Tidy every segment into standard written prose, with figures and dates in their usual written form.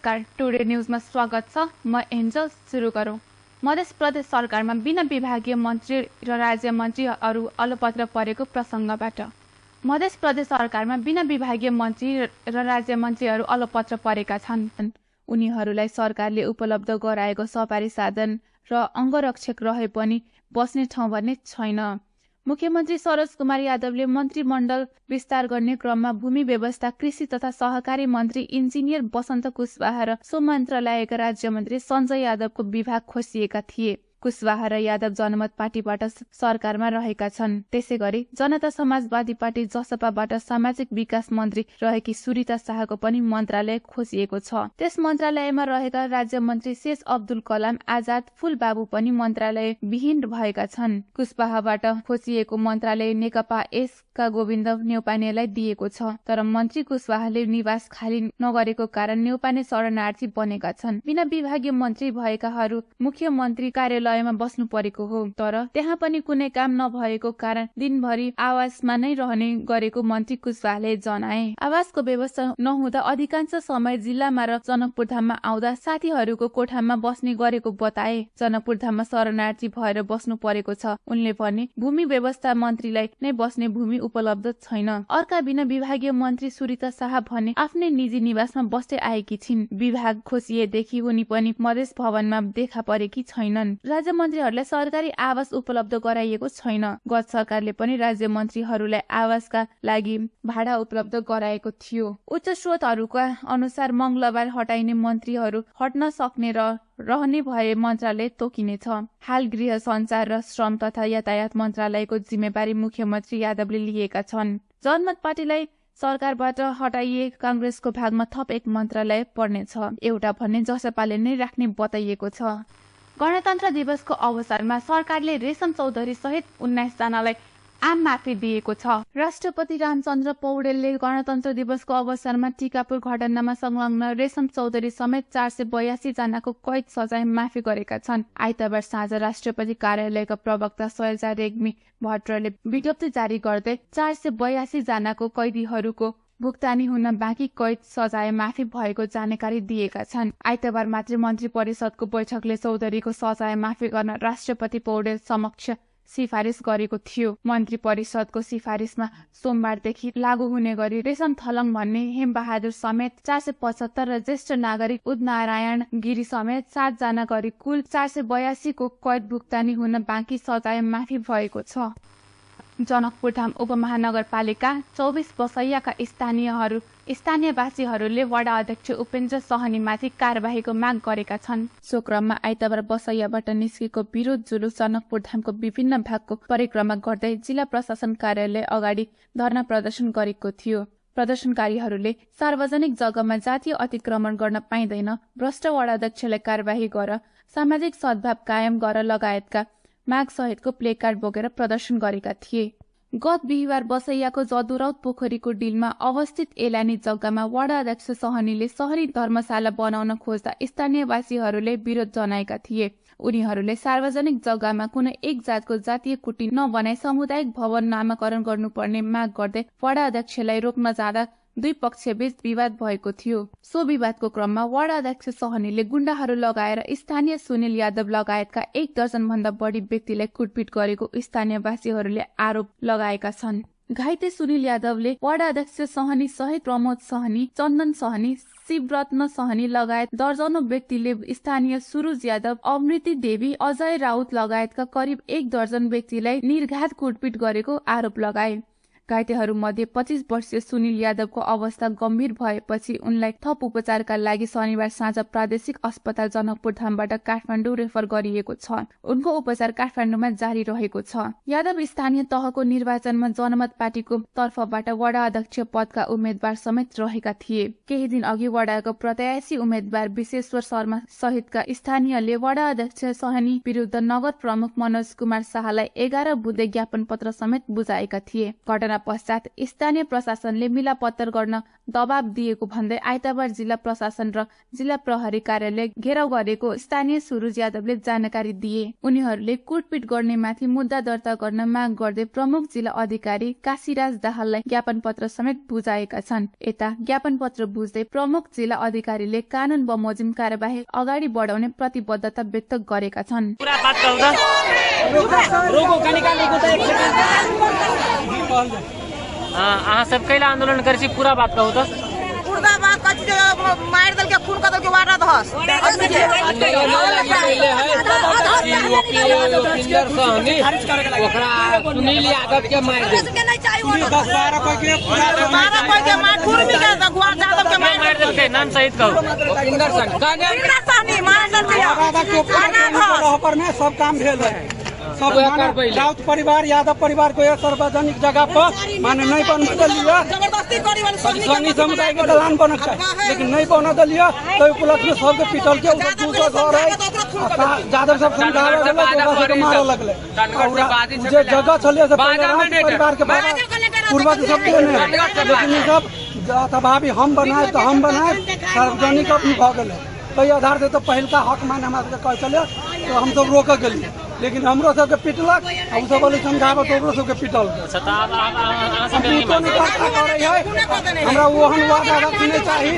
नमस्कार, टुडे न्यूजमा स्वागत छ। म एन्जल। सुरु गरौँ। मध्य प्रदेश सरकारमा बिना विभागीय मन्त्री र राज्य मन्त्रीहरू अलपत्र परेको प्रसङ्गबाट। मध्य प्रदेश सरकारमा बिना विभागीय मन्त्री र राज्य मन्त्रीहरू अलपत्र परेका छन्। उनीहरूलाई सरकारले उपलब्ध गराएको सवारी साधन र अङ्गरक्षक रहे पनि बस्ने ठाउँ भन्ने छैन। मुख्यमन्त्री सरोज कुमार यादवले मन्त्रीमण्डल विस्तार गर्ने क्रममा भूमि व्यवस्था, कृषि तथा सहकारी मन्त्री इन्जिनियर बसन्त कुशवाहा र सो मन्त्रालयका राज्यमन्त्री सञ्जय यादवको विभाग खोसिएका थिए। कुशवाहा र यादव जनमत पार्टीबाट सरकारमा रहेका छन्। त्यसैगरी जनता समाजवादी पार्टी जसपाबाट सामाजिक विकास मन्त्री रहेकी सुरिता शाहको पनि मन्त्रालय खोसिएको छ। त्यस मन्त्रालयमा रहेका राज्यमन्त्री शेष अब्दुल कलाम आजाद फुलबाबु पनि मन्त्रालय विहीन भएका छन्। कुशवाहाबाट खोसिएको मन्त्रालय नेकपा एसका गोविन्द न्यौपानेलाई दिएको छ, तर मन्त्री कुशवाहाले निवास खाली नगरेको कारण न्यौपाने शरणार्थी बनेका छन्। बिना विभागीय मन्त्री भएकाहरू मुख्यमन्त्री कार्यालय बस्नु परेको हो, तर त्यहाँ पनि कुनै काम नभएको कारण दिनभरि आवासमा नै रहने गरेको मन्त्री कुशवाहाले जनाए। आवासको व्यवस्था नहुँदा अधिकांश समय जिल्लामा र जनकपुरधाममा आउँदा साथीहरूको कोठामा बस्ने गरेको बताए। जनकपुरधाममा शरणार्थी भएर बस्नु परेको छ। उनले भने भूमि व्यवस्था मन्त्रीलाई नै बस्ने भूमि उपलब्ध छैन। अर्का बिना विभागीय मन्त्री सुरिता शाह भने आफ्नै निजी निवासमा बस्दै आएकी छिन्। विभाग खोसिएदेखि उनी पनि मधेस भवनमा देखा परेकी छैनन्। राज्य मन्त्रीहरूलाई सरकारी आवास उपलब्ध गराइएको छैन। गत सरकारले पनि राज्य मन्त्रीहरूलाई आवासका लागि भाडा उपलब्ध गराएको थियो। उच्च स्रोतहरूका अनुसार मंगलबार हटाइने मन्त्रीहरू हट्न सक्ने र रहने भए मन्त्रालय तोकिनेछ। हाल गृह सञ्चार र श्रम तथा यातायात मन्त्रालयको जिम्मेवारी मुख्यमन्त्री यादवले लिएका छन्। जनमत पार्टीलाई सरकारबाट हटाइए कांग्रेसको भागमा थप एक मन्त्रालय पर्नेछ। एउटा भन्ने जसपाले नै राख्ने बताइएको छ। गणतन्त्र दिवसको अवसरमा सरकारले रेशम चौधरी सहित 19 जनालाई आम माफी दिएको छ। राष्ट्रपति रामचन्द्र पौडेलले गणतन्त्र दिवसको अवसरमा टिकापुर घटनामा संलग्न रेशम चौधरी समेत 482 जनाको कैद सजाय माफी गरेका छन्। आइतबार साँझ राष्ट्रपति कार्यालयका प्रवक्ता शैलजा रेग्मी भट्टराईले विज्ञप्ति जारी गर्दै 482 जनाको कैदीहरूको भुक्तानी हुन बाँकी कैद सजाय माफी भएको जानकारी दिएका छन्। आइतबार मात्रै मन्त्री परिषदको बैठकले चौधरीको सजाय माफी गर्न राष्ट्रपति पौडेल समक्ष सिफारिस गरेको थियो। मन्त्री परिषदको सिफारिसमा सोमबारदेखि लागू हुने गरी रेशम थलङ भन्ने हेमबहादुर समेत 475 र ज्येष्ठ नागरिक उदनारायण गिरी समेत 7 जना गरी कुल 482 को कैद भुक्तानी हुन बाँकी सजाय माफी भएको छ। जनकपुरधाम उपमहानगरपालिका 24 बसैयाका स्थानीयवासीहरूले वडा अध्यक्ष उपेन्द्र सहनीमाथि कारबाहीको माग गरेका छन्। सो क्रममा आइतबार बसैयाबाट निस्केको विरोध जुलुस जनकपुरधामको विभिन्न भागको परिक्रमा गर्दै जिल्ला प्रशासन कार्यालय अगाडि धरना प्रदर्शन गरेको थियो। प्रदर्शनकारीहरूले सार्वजनिक जग्गामा जातीय अतिक्रमण गर्न पाइँदैन, भ्रष्ट वडा अध्यक्षलाई कारबाही गर, सामाजिक सद्भाव कायम गर लगायतका माग सहितको प्लेकार्ड बोकेर प्रदर्शन गरेका थिए। गत बिहिबार बसैयाको जदुराउत पोखरीको डिलमा अवस्थित एलानी जग्गामा वडा अध्यक्ष सहनीले शहरी धर्मशाला बनाउन खोज्दा स्थानीयवासीहरूले विरोध जनाएका थिए। उनीहरूले सार्वजनिक जग्गामा कुनै एक जातको जातीय कुटी नबनाई सामुदायिक भवन नामाकरण गर्नुपर्ने माग गर्दै वडा अध्यक्षलाई रोक्न जाँदा दुई पक्षबीच विवाद भएको थियो। सो विवादको क्रममा वडा अध्यक्ष सहनीले गुण्डाहरू लगाएर स्थानीय सुनिल यादव लगायतका 1 दर्जन भन्दा बढी व्यक्तिलाई कुटपिट गरेको स्थानीयवासीहरूले आरोप लगाएका छन्। घाइते सुनिल यादवले वडा अध्यक्ष सहनी सहित प्रमोद सहनी, चन्दन सहनी, शिवरत्न सहनी लगायत दर्जनौं व्यक्तिले स्थानीय सुरुज यादव, अमृति देवी, अजय राउत लगायतका करिब 1 दर्जन व्यक्तिलाई निर्घात कुटपिट गरेको आरोप लगाए। घाइतेहरूमध्ये 25 वर्षीय सुनिल यादवको अवस्था गम्भीर भएपछि उनलाई थप उपचारका लागि शनिबार साँझ प्रादेशिक अस्पताल जनकपुरधामबाट काठमाडौँ रेफर गरिएको छ। उनको उपचार काठमाडौँमा जारी रहेको छ। यादव स्थानीय तहको निर्वाचनमा जनमत पार्टीको तर्फबाट वडा अध्यक्ष पदका उम्मेद्वार समेत रहेका थिए। केही दिन अघि वडाको प्रत्याशी उम्मेद्वार विश्वेश्वर शर्मा सहितका स्थानीयले वडा अध्यक्ष सहनी विरुद्ध नगर प्रमुख मनोज कुमार शाहलाई 11 बुँदे ज्ञापन पत्र समेत बुझाएका थिए। घटना घटना पश्चात स्थानीय प्रशासनले मिलापत्र गर्न दबाब दिएको भन्दै आइतबार जिल्ला प्रशासन र जिल्ला प्रहरी कार्यालय घेराउ गरेको स्थानीय सुरुज यादवले जानकारी दिए। उनीहरूले कुटपिट गर्नेमाथि मुद्दा दर्ता गर्न माग गर्दै प्रमुख जिल्ला अधिकारी काशीराज दाहाललाई ज्ञापन पत्र समेत बुझाएका छन्। यता ज्ञापन पत्र बुझ्दै प्रमुख जिल्ला अधिकारीले कानून बमोजिम कार्यवाही अगाडि बढाउने प्रतिबद्धता व्यक्त गरेका छन्। अहाँ सब कैला आंदोलन करै छी, पूरा बात कहू त। पूरा बात कथी मारि देलकै, खून कऽ देलकै, वारा दहस ओकरा सुनील यादव के मारि देलकै। 10 12 कोई के 12 कोई के मार खुरमी के यादव के मारि देलकै, नाम सहित कहू। उपिंदर सहनी मारि देलकै। पर में सब काम भेल है, सब राउत परिवार यादव परिवार को सार्वजनिक जगह पर माने नहीं बनबे दिलिए, सहनी समुदाय के दलान बनक चाही लेकिन नहीं बन दिलिए। तो उपलक्ष्य में सबके पिटल के दूसर घर है, यादव सब समझावे लगले, मारे लगले। जे जगह छलिए से परिवार के पूर्वज सब देने, लेकिन सब भाभी हम बनाए तो हम बनाए, सार्वजनिक अपनी भऽ गेलै। ताहि आधार से तो पहिलका हक माने हमरा सबके कहै छलिए तो हम सब रोकऽ गेलिए, लेकिन हमरो सबके पिटलक। हम सब बोले समझाबऽ तो ओकरो सबके पिटल। हमरा ओहन वादा अध्यक्ष नहि चाही,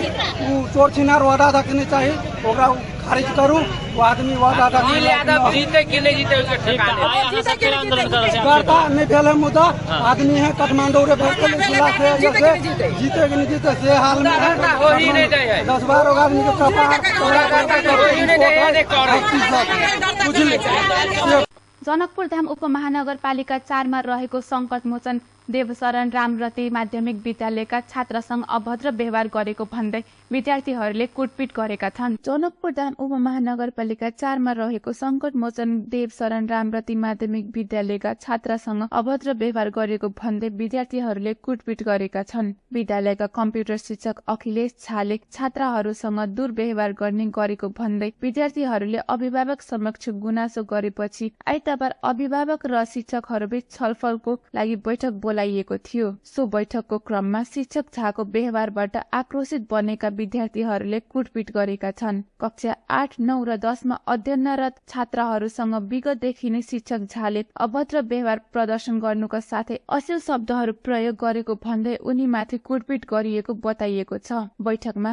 ओ चोर छिनार वादा अध्यक्ष नहि चाही, ओकरा खारिज करू। ओ आदमी वादा अध्यक्ष नहीं भेल है, मुद्दा आदमी है काठमांडू रे जीते कि नहीं जीते से हाल में है। 10 12 आदमी के कपार। जनकपुर धाम उपमहानगरपालिका 4 मा रहेको संकट मोचन देवशरण रामरती माध्यमिक विद्यालयका छात्रसँग अभद्र व्यवहार गरेको भन्दै विद्यार्थीहरूले कुटपिट गरेका छन्। जनकपुर धाम उपमहानगरपालिका 4 मा रहेको संकट मोचन देवशरण रामरती माध्यमिक विद्यालयका छात्रसँग अभद्र व्यवहार गरेको भन्दै विद्यार्थीहरूले कुटपिट गरेका छन्। विद्यालयका कम्प्युटर शिक्षक अखिलेश झाले छात्राहरूसँग दुर्व्यवहार गर्ने गरेको भन्दै विद्यार्थीहरूले अभिभावक समक्ष गुनासो गरेपछि आइतबार अभिभावक र शिक्षकहरूबीच छलफलको लागि बैठक बोलाइएको थियो। सो बैठकको क्रममा शिक्षक झाको व्यवहारबाट आक्रोशित बनेका विद्यार्थीहरूले कुटपिट गरेका छन्। कक्षा 8, 9 र 10 मा अध्ययनरत छात्राहरूसँग विगतदेखि नै शिक्षक झाले अभद्र व्यवहार प्रदर्शन गर्नुका साथै अश्लील शब्दहरू प्रयोग गरेको भन्दै उनीमाथि कुटपिट गरिएको बताइएको छ। बैठकमा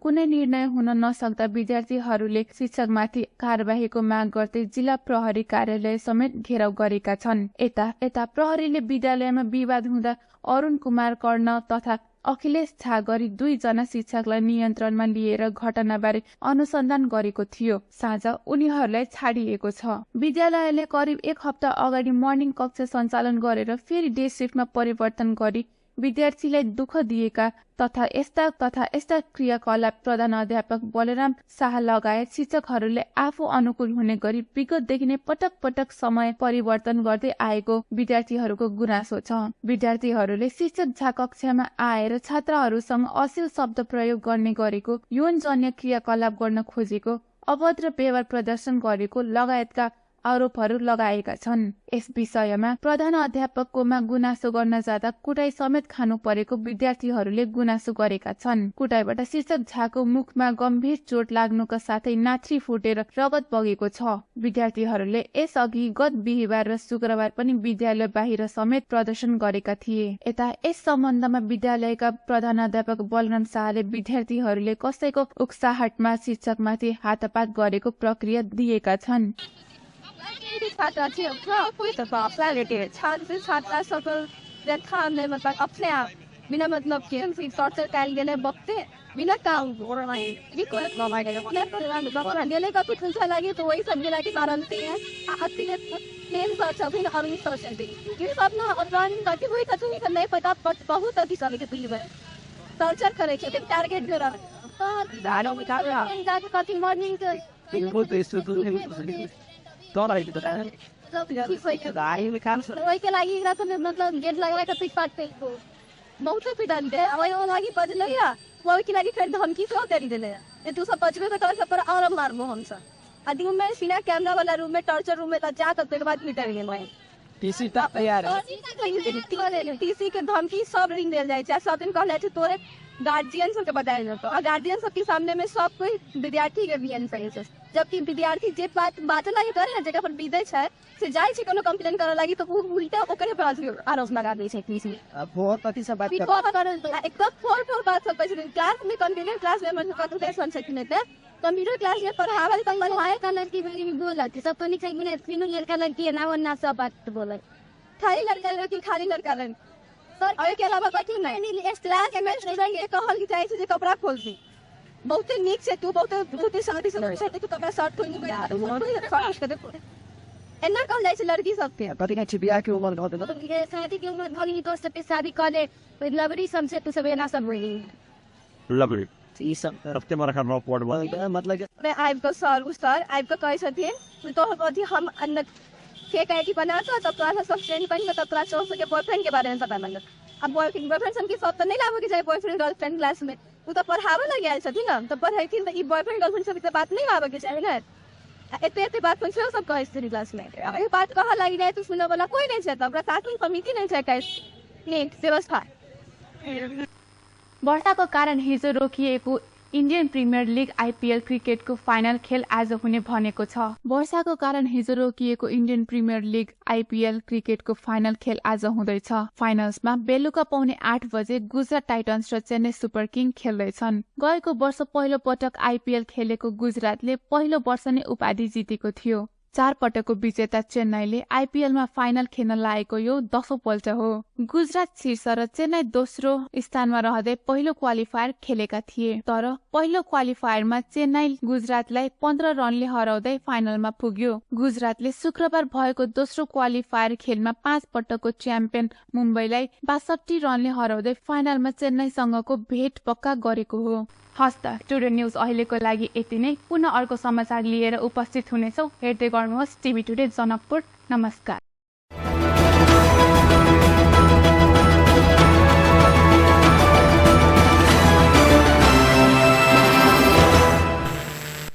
कुनै निर्णय हुन नसक्दा विद्यार्थीहरूले शिक्षकमाथि कारबाहीको माग गर्दै जिल्ला प्रहरी कार्यालय समेत घेराउ गरेका छन्। यता प्रहरीले विद्यालयमा विवाद हुँदा अरुण कुमार कर्ण तथा अखिलेश झा गरी 2 जना शिक्षकलाई नियन्त्रणमा लिएर घटनाबारे अनुसन्धान गरेको थियो। साँझ उनीहरूलाई छाडिएको छ। विद्यालयले करिब 1 हप्ता अगाडि मर्निङ कक्षा सञ्चालन गरेर फेरि डे सिफ्टमा परिवर्तन गरी विद्यार्थीलाई दुःख दिएका तथा यस्ता क्रियाकलाप प्रधानाध्यापक बलराम शाह लगायत शिक्षकहरूले आफू अनुकूल हुने गरी विगतदेखि नै पटक पटक समय परिवर्तन गर्दै आएको विद्यार्थीहरूको गुनासो छ। विद्यार्थीहरूले शिक्षक झा कक्षामा आएर छात्राहरूसँग अश्लील शब्द प्रयोग गर्ने गरेको, यौनजन्य क्रियाकलाप गर्न खोजेको, अभद्र व्यवहार प्रदर्शन गरेको लगायतका आरोपहरू लगाएका छन्। यस विषयमा प्रधान अध्यापककोमा गुनासो गर्न जाँदा कुटाई समेत खानु परेको विद्यार्थीहरूले गुनासो गरेका छन्। कुटाईबाट शिक्षक झाको मुखमा गम्भीर चोट लाग्नुका साथै नाथ्री फुटेर रगत बगेको छ। विद्यार्थीहरूले यसअघि गत बिहिबार र शुक्रबार पनि विद्यालय बाहिर समेत प्रदर्शन गरेका थिए। यता यस सम्बन्धमा विद्यालयका प्रधानाध्यापक बलराम शाहले विद्यार्थीहरूले कसैको उक्साहटमा शिक्षकमाथि हातपात गरेको प्रक्रिया दिएका छन्। अपने आप बिना मतलब के टॉर्चर गेले बघते बिना काम का कुछ लगे तो वही सब के कारण नहीं पता बहुत अति टॉर्चर करे टारगेट मॉर्निंग ओहिके लागि मतलब गेट लगा के पिट पाट बहुत पिटल लागि बजलै ओहिके लागि फेर धमकी सेहो करि देले तू सब बचबे तऽ तोरा सब पर और मारबो हमसब। आ रूम में बिना कैमरा वाला रूम में टॉर्चर रूम में जा तब बाद पिटल गेल। टीसी तैयार है। टीसी के धमकी सब दिन देल जाइ छै, सब दिन कहल जाइ छै तोरे गार्जियन सबके बतायल जेतौ, आ गार्जियन सबके सामने में सब कोई विद्यार्थी के भी सही छै, जबकि विद्यार्थी जे बात बाजऽ लागि करे ने, जकरा पर बीतै छै से जाइ छै कोनो कंप्लेन करऽ लागि तऽ ओ उल्टा ओकरे पर आरोप लगा दै छै टीसी। बहुत अथी सब बात एकदम फोर फोर बात सब कहै छथिन। क्लास में कंप्यूटर क्लास में हमर कंप्यूटर छथिन, एते कंप्यूटर क्लास में पढ़ावल तंग बनवाए का लड़की भी बोलत सब तो निक छै, तीनों लड़का लड़की ना ओना सब बात बोलत, खाली लड़का लड़की खाली लड़का लड़की सर। और के अलावा कथी नहीं। क्लास में के कहल जाइ छै जे कपड़ा खोल दी, बहुते नीक छै तू, बहुते बहुते शांति से छै तू, कपड़ा शर्ट खोल एना कहल जाइ छै लड़की सबके। कथी कहै छै बियाह के उम्र भऽ गेल, शादी के उम्र भऽ गेल, दोस्त सबके शादी कऽ ले लवरी सब से तू सब एना सब बोली लवरी ई सब रफ्ते मारा खाना पड़ मतलब मैं आबि कऽ सर उ सर आबि कऽ कहै छथिन तो अथी हम के कहै कि बना तब तोरा सब फ्रेंड बनि कऽ तब तोरा सबके बॉयफ्रेंड के बारे में पता लगत। अब बॉयफ्रेंड सबके सब तऽ नहि लाबऽ के चाही बॉयफ्रेंड गर्लफ्रेंड क्लास में, ओ तऽ पढ़ाबऽ लागि आयल छथिन ने, तऽ पढ़ेथिन तऽ ई बॉयफ्रेंड गर्लफ्रेंड सबके बात नहि आबऽ के चाही ने। एते एते बात सेहो सब कहै छथिन क्लास में। ई बात कहऽ लागि जाइ तऽ सुनऽ वाला कोइ नहि छै, तऽ प्रशासन समिति नहि छै नीक व्यवस्था। वर्षाको कारण हिजो रोकिएको इन्डियन प्रिमियर लिग आइपिएल क्रिकेटको फाइनल खेल आज हुने भनेको छ। वर्षाको कारण हिजो रोकिएको इन्डियन प्रिमियर लिग आइपिएल क्रिकेटको फाइनल खेल आज हुँदैछ। फाइनल्समा बेलुका 7:45 बजे गुजरात टाइटन्स र चेन्नई सुपर किङ खेल्दैछन्। गएको वर्ष पहिलो पटक आइपिएल खेलेको गुजरातले पहिलो वर्ष नै उपाधि जितेको थियो। 4 पटकको विजेता चेन्नईले आइपिएलमा फाइनल खेल्न लागेको यो 10औं पल्ट हो। गुजरात शीर्ष र चेन्नई दोस्रो स्थानमा रहँदै पहिलो क्वालिफायर खेलेका थिए, तर पहिलो क्वालिफायरमा चेन्नई गुजरातलाई 15 रनले हराउँदै फाइनलमा पुग्यो। गुजरातले शुक्रबार भएको दोस्रो क्वालिफायर खेलमा 5 पटकको च्याम्पियन मुम्बईलाई 62 रनले हराउँदै फाइनलमा चेन्नईसँगको भेट पक्का गरेको हो। हस् त, टुडे न्युज अहिलेको लागि यति नै। पुनः अर्को समाचार लिएर उपस्थित हुनेछौँ। हेर्दै गर्नुहोस् टिभी टुडे जनकपुर। नमस्कार।